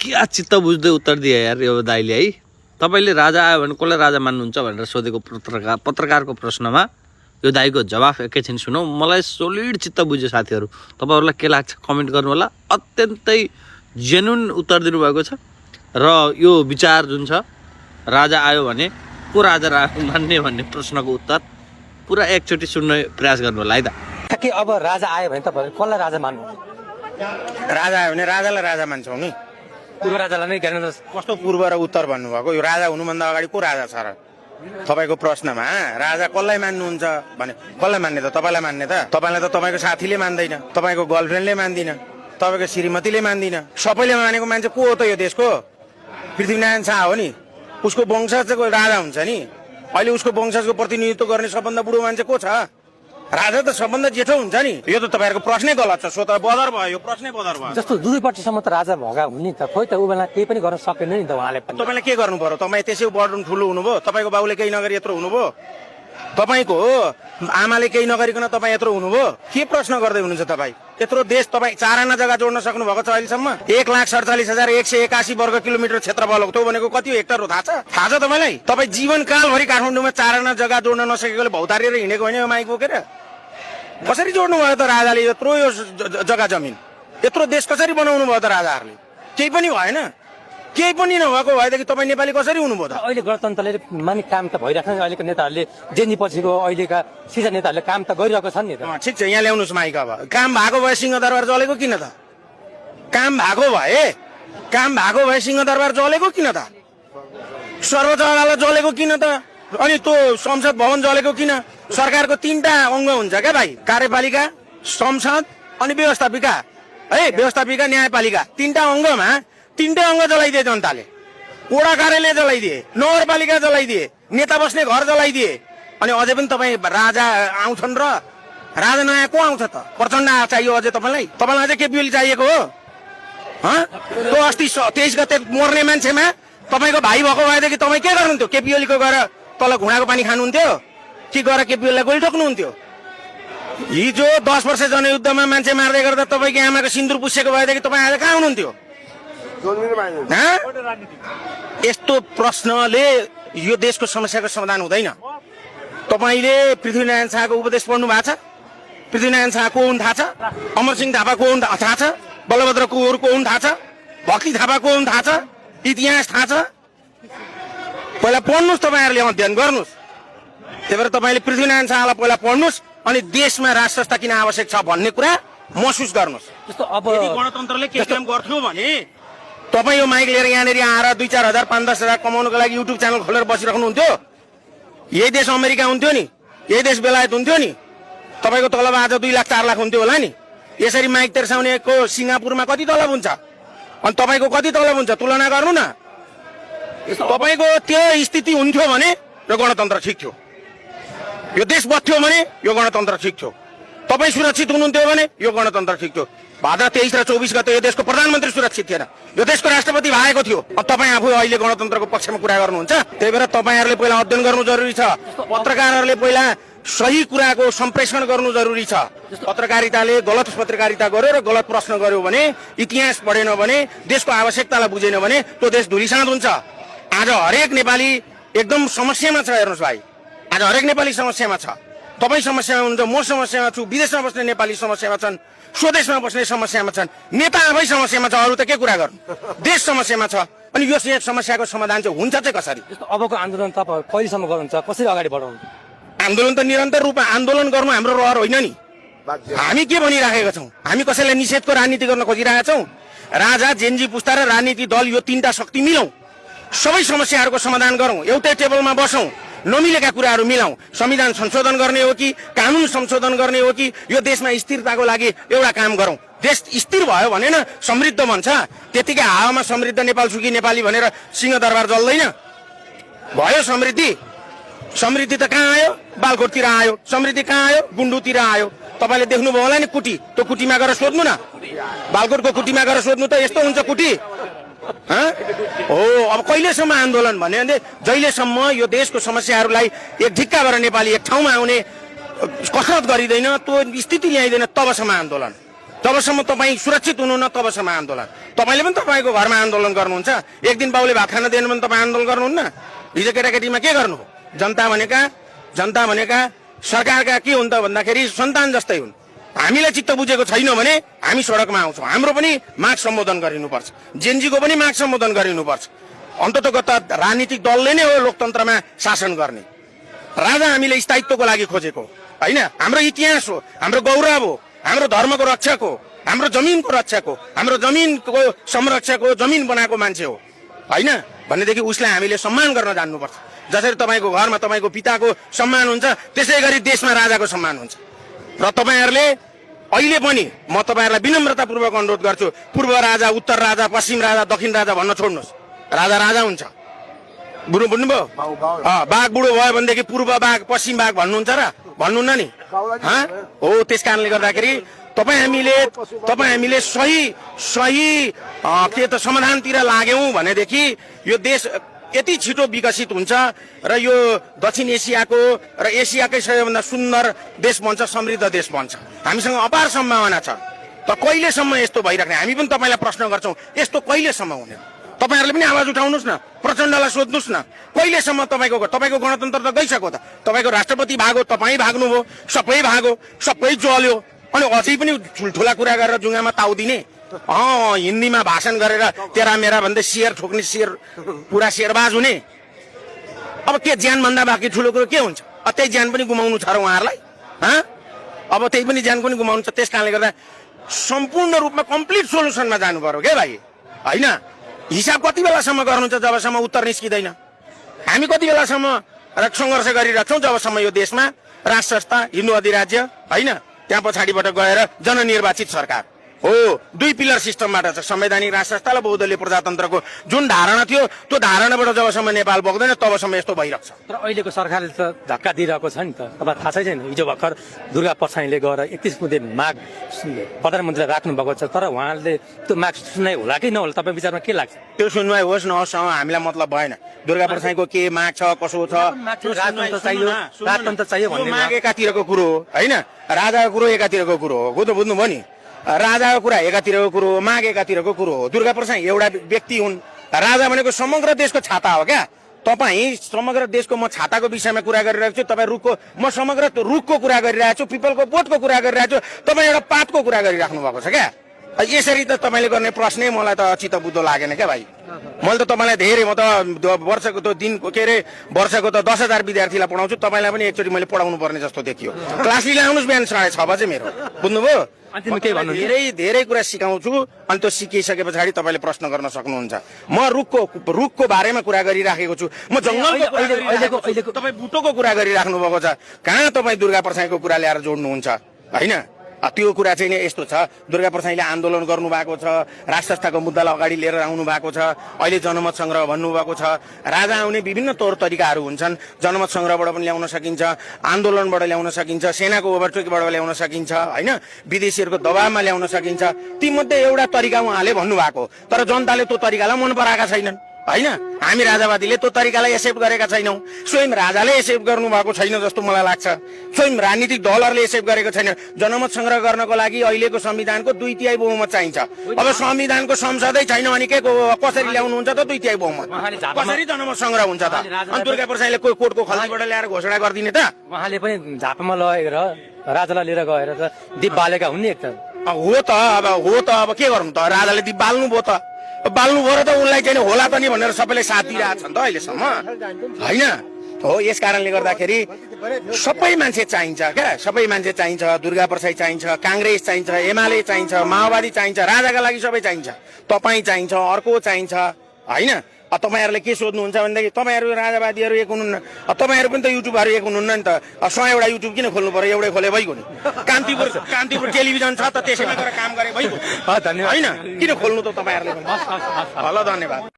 क्या चित्त बुझ्दै उत्तर दिए यार यो दाइले है। तपाईँले राजा आयो भने कसलाई राजा मान्नुहुन्छ भनेर सोधेको पत्रकारको प्रश्नमा यो दाइको जवाफ एकैछिन सुनौ। मलाई सोलिड चित्त बुझ्यो साथीहरू। तपाईँहरूलाई के लाग्छ कमेन्ट गर्नु होला। अत्यन्तै जेन्युन उत्तर दिनुभएको छ र यो विचार जुन छ राजा आयो भने को राजा मान्ने भन्ने प्रश्नको उत्तर पुरा एकचोटि सुन्ने प्रयास गर्नु होला है त। कि अब राजा आयो भने तपाईहरु कसलाई राजा मान्नु? राजा आयो भने राजालाई राजा मान्छौँ नि। पूर्व राजालाई नै गर्न कस्तो पूर्व र उत्तर भन्नुभएको? यो राजा हुनुभन्दा अगाडि को राजा छ र? तपाईँको प्रश्नमा राजा कसलाई मान्नुहुन्छ भने कसलाई मान्ने त? तपाईँलाई मान्ने त? तपाईँलाई त तपाईँको साथीले मान्दैन, तपाईँको गर्लफ्रेन्डले मान्दिन, तपाईँको श्रीमतीले मान्दिन। सबैले मानेको मान्छे को हो त यो देशको? पृथ्वीनारायण शाह हो नि। उसको वंशजको राजा हुन्छ नि। अहिले उसको वंशजको प्रतिनिधित्व गर्ने सबभन्दा बुढो मान्छे को छ? राजा त सबभन्दा जेठो हुन्छ नि। यो त तपाईँहरूको प्रश्नै गलत छ। सो त बदर भयो, यो प्रश्नै बदर भयो। जस्तो दुईपट्टिसम्म त राजा भगा हुने त खोइ त उ बेला केही पनि गर्न सकेन नि त उहाँले पनि। तपाईँले के गर्नु पर्यो? तपाईँ त्यसै बढ्नु ठुलो हुनुभयो, तपाईँको बाबुले केही नगरी यत्रो हुनुभयो, तपाईँको आमाले केही नगरिकन तपाईँ यत्रो हुनुभयो। के प्रश्न गर्दै हुनुहुन्छ तपाईँ? यत्रो देश तपाईँ 4 आना जग्गा जोड्न सक्नु भएको छ अहिलेसम्म? 1,47,181 वर्ग किलोमिटर क्षेत्रफल हो। त्यो भनेको कति हो हेक्टर हो थाहा छ? थाहा छ तपाईँलाई? तपाईँ जीवनकालभरि काठमाडौँमा 4 आना जग्गा जोड्न नसकेकोले भौतारिएर हिँडेको होइन यो माइक बोकेर? कसरी जोड्नु भयो त राजाले यत्रो यो जग्गा जमिन? यत्रो देश कसरी बनाउनु भयो त राजाहरूले? केही पनि भएन। केही पनि नभएको भएदेखि तपाईँ नेपाली कसरी हुनुभयो त? अहिले गणतन्त्रले मानि काम त भइरहेको छ। अहिलेको नेताहरूले जेनी पछिको अहिलेका सिजा नेताहरूले काम त गरिरहेको छन् नि त। ठिक छ, यहाँ ल्याउनुहोस् माइक। अब काम भएको भए सिंहदरबार जलेको किन त? काम भएको भए सिंहदरबार जलेको किन त? सर्वोच्च अदालत जलेको किन त? अनि त्यो संसद भवन जलेको किन? सरकारको 3टा अङ्ग हुन्छ क्या भाइ, कार्यपालिका, संसद अनि व्यवस्थापिका है। व्यवस्थापिका, न्यायपालिका 3टा अङ्गमा 3टै अङ्ग जलाइदिए जनताले। वडा कार्यालय जलाइदिए, नगरपालिका जलाइदिए, नेता बस्ने घर जलाइदिए। अनि अझै पनि तपाईँ राजा आउँछन् र राजा नयाँ को आउँछ त? प्रचण्ड चाहियो अझै तपाईँलाई? तपाईँलाई अझै केपी ओली चाहिएको हो? त्यो अस्ति 23 गते मर्ने मान्छेमा तपाईँको भाइ भएको भएदेखि तपाईँ के गर्नुहुन्थ्यो? केपी ओलीको गएर तल घुँडाको पानी खानुहुन्थ्यो कि गएर केपी ओलीलाई गोली ठोक्नुहुन्थ्यो? हिजो 10 वर्ष जनयुद्धमा मान्छे मार्दै गर्दा तपाईँको आमाको सिन्दुर पुसेको भएदेखि तपाईँ आज कहाँ हुनुहुन्थ्यो? यस्तो प्रश्नले यो देशको समस्याको समाधान हुँदैन। तपाईँले पृथ्वीनारायण शाहको उपदेश पढ्नु भएको छ? पृथ्वीनारायण शाह को हुन् थाहा छ? अमरसिंह थापा को हुन् थाहा छ? बलभद्र कुँवर को हुन् थाहा छ? भक्ति थापा को हुन् थाहा छ? इतिहास थाहा छ? पहिला पढ्नुहोस्, तपाईँहरूले अध्ययन गर्नुहोस्। त्यही भएर तपाईँले पृथ्वीनारायण शाहलाई पहिला पढ्नुहोस् अनि देशमा राज संस्था किन आवश्यक छ भन्ने कुरा महसुस गर्नुहोस्। जस्तो अब गणतन्त्रले के काम गर्थ्यो भने तपाईँ यो माइक लिएर यहाँनिर आएर 2-4 हजार 5-10 हजार कमाउनको लागि युट्युब च्यानल खोलेर बसिराख्नुहुन्थ्यो? यही देश अमेरिका हुन्थ्यो नि? यही देश बेलायत हुन्थ्यो नि? तपाईँको तलब आज 2 लाख 4 लाख हुन्थ्यो होला नि? यसरी माइक तेर्साउनेको सिङ्गापुरमा कति तलब हुन्छ अनि तपाईँको कति तलब हुन्छ? तुलना गर्नु न। तपाईँको त्यो स्थिति हुन्थ्यो भने यो गणतन्त्र ठिक थियो। यो देश बच्थ्यो भने यो गणतन्त्र ठिक थियो। तपाईँ सुरक्षित हुनुहुन्थ्यो भने यो गणतन्त्र ठिक थियो। भाद्र 23 र 24 गते यो देशको प्रधानमन्त्री सुरक्षित थिएन, यो देशको राष्ट्रपति भएको थियो। तपाईँ आफू अहिले गणतन्त्रको पक्षमा कुरा गर्नुहुन्छ। त्यही भएर तपाईँहरूले पहिला अध्ययन गर्नु जरुरी छ। पत्रकारहरूले पहिला सही कुराको सम्प्रेषण गर्नु जरुरी छ। पत्रकारिताले गलत पत्रकारिता गर्यो र गलत प्रश्न गर्यो भने, इतिहास पढेन भने, देशको आवश्यकतालाई बुझेन भने त्यो देश धुलिसात हुन्छ। आज हरेक नेपाली एकदम समस्यामा छ। हेर्नुहोस् भाइ, आज हरेक नेपाली समस्यामा छ। तपाईँ समस्यामा हुनुहुन्छ, म समस्यामा छु, विदेशमा बस्ने नेपाली समस्यामा छन्, स्वदेशमा बस्ने समस्यामा छन्, नेता आफै समस्यामा छ। अरू त के कुरा गर्नु? देश समस्यामा छ। अनि यो समस्याको समाधान चाहिँ हुन्छ चाहिँ कसरी? अबको आन्दोलन तपाईँ कहिलेसम्म गर्नुहुन्छ? कसरी अगाडि बढाउनु? आन्दोलन त निरन्तर रूपमा आन्दोलन गर्नु हाम्रो रहर होइन नि। हामी के भनिराखेका छौँ? हामी कसैलाई निषेधको राजनीति गर्न खोजिरहेका छौँ? राजा, जेनजी पुस्ता र राजनीति दल यो 3टा शक्ति मिलौँ, सबै समस्याहरूको समाधान गरौँ, एउटै टेबलमा बसौँ, नमिलेका कुराहरू मिलाउँ। संविधान संशोधन गर्ने हो कि कानुन संशोधन गर्ने हो कि यो देशमा स्थिरताको लागि एउटा काम गरौँ। देश स्थिर भयो भने न समृद्ध बन्छ। त्यतिकै हावामा समृद्ध नेपाल सुखी नेपाली भनेर सिंहदरबार जल्दैन। भयो समृद्धि? समृद्धि त कहाँ आयो? बालकोटतिर आयो। समृद्धि कहाँ आयो? गुन्डुतिर आयो। तपाईँले देख्नुभयो होला नि कुटी, त्यो कुटीमा गएर सोध्नु न। बालकोटको कुटीमा गएर सोध्नु त यस्तो हुन्छ कुटी? हो, अब कहिलेसम्म आन्दोलन भने जहिलेसम्म यो देशको समस्याहरूलाई एक ढिक्का भएर नेपाली एक ठाउँमा आउने कसरत गरिँदैन, त्यो स्थिति ल्याइँदैन, तबसम्म आन्दोलन। जबसम्म तपाईँ सुरक्षित हुनुहुन्न तबसम्म आन्दोलन। तपाईँले पनि तपाईँको घरमा आन्दोलन गर्नुहुन्छ, एक दिन बाउले भात खान दिएन भने तपाईँ आन्दोलन गर्नुहुन्न। हिजो केटाकेटीमा के गर्नु? जनता भनेका सरकारका के हुन् त भन्दाखेरि सन्तान जस्तै हुन्। हामीलाई चित्त बुझेको छैन भने हामी सडकमा आउँछौँ। हाम्रो पनि माग सम्बोधन गरिनुपर्छ, जेनजीको पनि माग सम्बोधन गरिनुपर्छ। अन्ततगत राजनीतिक दलले नै हो लोकतन्त्रमा शासन गर्ने। राजा हामीले स्थायित्वको लागि खोजेको होइन, हाम्रो इतिहास हो, हाम्रो गौरव हो, हाम्रो धर्मको रक्षक हो, हाम्रो जमिनको रक्षक हो, हाम्रो जमिनको संरक्षक हो, जमिन बनाएको मान्छे हो होइन भनेदेखि उसलाई हामीले सम्मान गर्न जान्नुपर्छ। जसरी तपाईँको घरमा तपाईँको पिताको सम्मान हुन्छ त्यसै गरी देशमा राजाको सम्मान हुन्छ। र तपाईँहरूले अहिले पनि म तपाईँहरूलाई विनम्रतापूर्वक अनुरोध गर्छु, पूर्व राजा, उत्तर राजा, पश्चिम राजा, दक्षिण राजा भन्न छोड्नुहोस्। राजा राजा हुन्छ। बुझ्नुभयो? बाघ बुढो भयो भनेदेखि पूर्व बाघ पश्चिम बाघ भन्नुहुन्छ र? भन्नुहुन्न नि हो। त्यस कारणले गर्दाखेरि तपाईँ हामीले सही के त समाधानतिर लाग्यौं भनेदेखि यो देश यति छिटो विकसित हुन्छ र यो दक्षिण एसियाको र एसियाकै सबैभन्दा सुन्दर देश बन्छ, समृद्ध देश बन्छ। हामीसँग अपार सम्भावना छ। त कहिलेसम्म यस्तो भइराख्ने? हामी पनि तपाईँलाई प्रश्न गर्छौँ, यस्तो कहिलेसम्म हुने? तपाईँहरूले पनि आवाज उठाउनुहोस् न, प्रचण्डलाई सोध्नुहोस् न, कहिलेसम्म तपाईँको गणतन्त्र त गइसक्यो त। तपाईँको राष्ट्रपति भागो, तपाईँ भाग्नुभयो, सबै भागो, सबै जल्यो, अनि अझै पनि ठुल्ठुला कुरा गरेर जुङ्गामा ताउदिने, हिन्दीमा भाषण गरेर तेरा मेरा भन्दै सियर ठोक्ने, पुरा शेरबाज हुने। अब के ज्यान भन्दा बाँकी ठुलो कुरो के हुन्छ? त्यही ज्यान पनि गुमाउनु छ र उहाँहरूलाई? अब त्यही पनि ज्यान पनि गुमाउनु छ। त्यस कारणले गर्दा सम्पूर्ण रूपमा कम्प्लिट सोल्युसनमा जानु पर्यो क्या भाइ होइन। हिसाब कति बेलासम्म गर्नुहुन्छ? जबसम्म उत्तर निस्किँदैन। हामी कति बेलासम्म सङ्घर्ष गरिरहेछौँ? जबसम्म यो देशमा राज संस्था, हिन्दू अधिराज्य होइन, त्यहाँ पछाडिबाट गएर जननिर्वाचित सरकार हो। दुई पिलर सिस्टमबाट छ, संवैधानिक राज संस्था र बहुदलीय प्रजातन्त्रको जुन धारणा थियो त्यो धारणाबाट जबसम्म नेपाल बग्दैन तबसम्म यस्तो भइरहेको छ। तर अहिलेको सरकारले त धक्का दिइरहेको छ नि त। तपाईँ थाहा छैन, हिजो भर्खर दुर्गा परसाईले गएर 31 बुँदे माग प्रधानमन्त्रीले राख्नु भएको छ, तर उहाँले त्यो माग सुनाइ होला कि नहोला तपाईँ विचारमा के लाग्छ? त्यो सुनवाई होस् नहोस् हामीलाई मतलब भएन। दुर्गा परसाईको के माग छ, कसो छ, राजतन्त्र चाहियो भन्ने माग एकातिरको कुरो हो होइन, राजाको कुरो एकातिरको कुरो हो। बुझ्नुभयो नि? राजाको कुरा एकातिरको कुरो हो, माग एकातिरको कुरो हो। दुर्गा परसाई एउटा व्यक्ति हुन्, राजा भनेको समग्र देशको छाता हो क्या। तपाईँ समग्र देशको म छाताको विषयमा कुरा गरिरहेको छु, तपाईँ म समग्र रुखको कुरा गरिरहेको छु, पिपलको बोटको कुरा गरिरहेको छु, तपाईँ एउटा पातको कुरा गरिराख्नु भएको छ क्या। यसरी त तपाईँले गर्ने प्रश्नै मलाई त चित्त बुझ्दो लागेन क्या भाइ। मैले त तपाईँलाई धेरै, म त वर्षको त दिनको के अरे वर्षको त 10,000 विद्यार्थीलाई पढाउँछु, तपाईँलाई पनि एकचोटि मैले पढाउनु पर्ने जस्तो देखियो। क्लास लिएर आउनुहोस् बिहान 6:30 बजे मेरो। बुझ्नुभयो? धेरै कुरा सिकाउँछु, अनि त्यो सिकिसके पछाडि तपाईँले प्रश्न गर्न सक्नुहुन्छ। म रुखको बारेमा कुरा गरिराखेको छु, म जङ्गलको तपाईँ बुटोको कुरा गरिराख्नु भएको छ। कहाँ तपाईँ दुर्गा परसाईको कुरा ल्याएर जोड्नुहुन्छ होइन? त्यो कुरा चाहिँ नि यस्तो छ, दुर्गा परसाईले आन्दोलन गर्नु भएको छ, राज संस्थाको मुद्दालाई अगाडि लिएर आउनु भएको छ, अहिले जनमत सङ्ग्रह भन्नुभएको छ। राजा आउने विभिन्न तौर तरिकाहरू हुन्छन्, जनमत सङ्ग्रहबाट पनि ल्याउन सकिन्छ, आन्दोलनबाट ल्याउन सकिन्छ, सेनाको ओभरटेकबाट ल्याउन सकिन्छ होइन, विदेशीहरूको दबावमा ल्याउन सकिन्छ। तीमध्ये एउटा तरिका उहाँले भन्नुभएको, तर जनताले त्यो तरिकालाई मन पराएका छैनन् होइन। हामी राजावादीले त्यो तरिकालाई एक्सेप्ट गरेका छैनौँ, स्वयं राजाले एक्सेप्ट गर्नुभएको छैन जस्तो मलाई लाग्छ, स्वयं राजनीतिक दलहरूले एक्सेप्ट गरेको छैन। जनमत सङ्ग्रह गर्नको लागि अहिलेको संविधानको 2/3 बहुमत चाहिन्छ। अब संविधानको संसदै छैन भने के कसरी ल्याउनुहुन्छ त 2/3 बहुमत? कसरी जनमत सङ्ग्रह हुन्छ त? अनि दुर्गा परसाईले कोही कोर्टको खल्तीबाट ल्याएर घोषणा गरिदिने त? उहाँले पनि झापामा लगेर राजालाई लिएर गएर त दीप बालेका हुन् नि एक त। हो त अब के गर्नु त? राजाले दीप बाल्नु भयो त, बाल्नु भयो र त उनलाई चाहिँ होला त नि भनेर सबैले साथ दिइरहेको छ नि त अहिलेसम्म होइन हो। यस कारणले गर्दाखेरि सबै मान्छे चाहिन्छ क्या, सबै मान्छे चाहिन्छ। दुर्गा परसाई चाहिन्छ, काङ्ग्रेस चाहिन्छ, एमाले चाहिन्छ, माओवादी चाहिन्छ, राजाका लागि सबै चाहिन्छ, तपाईँ चाहिन्छ, अर्को चाहिन्छ होइन। तपाईँहरूले के सोध्नुहुन्छ भनेदेखि तपाईँहरू राजावादीहरू एक हुनुहुन्न, तपाईँहरू पनि त युट्युबहरू एक हुनुहुन्न नि त। 100 एउटा युट्युब किन खोल्नु पर्यो? एउटै खोले भइगयो नि। कान्तिपुर टेलिभिजन छ त, त्यसैमा गएर काम गरे भइगयो होइन, किन खोल्नु त तपाईँहरूले? ल धन्यवाद।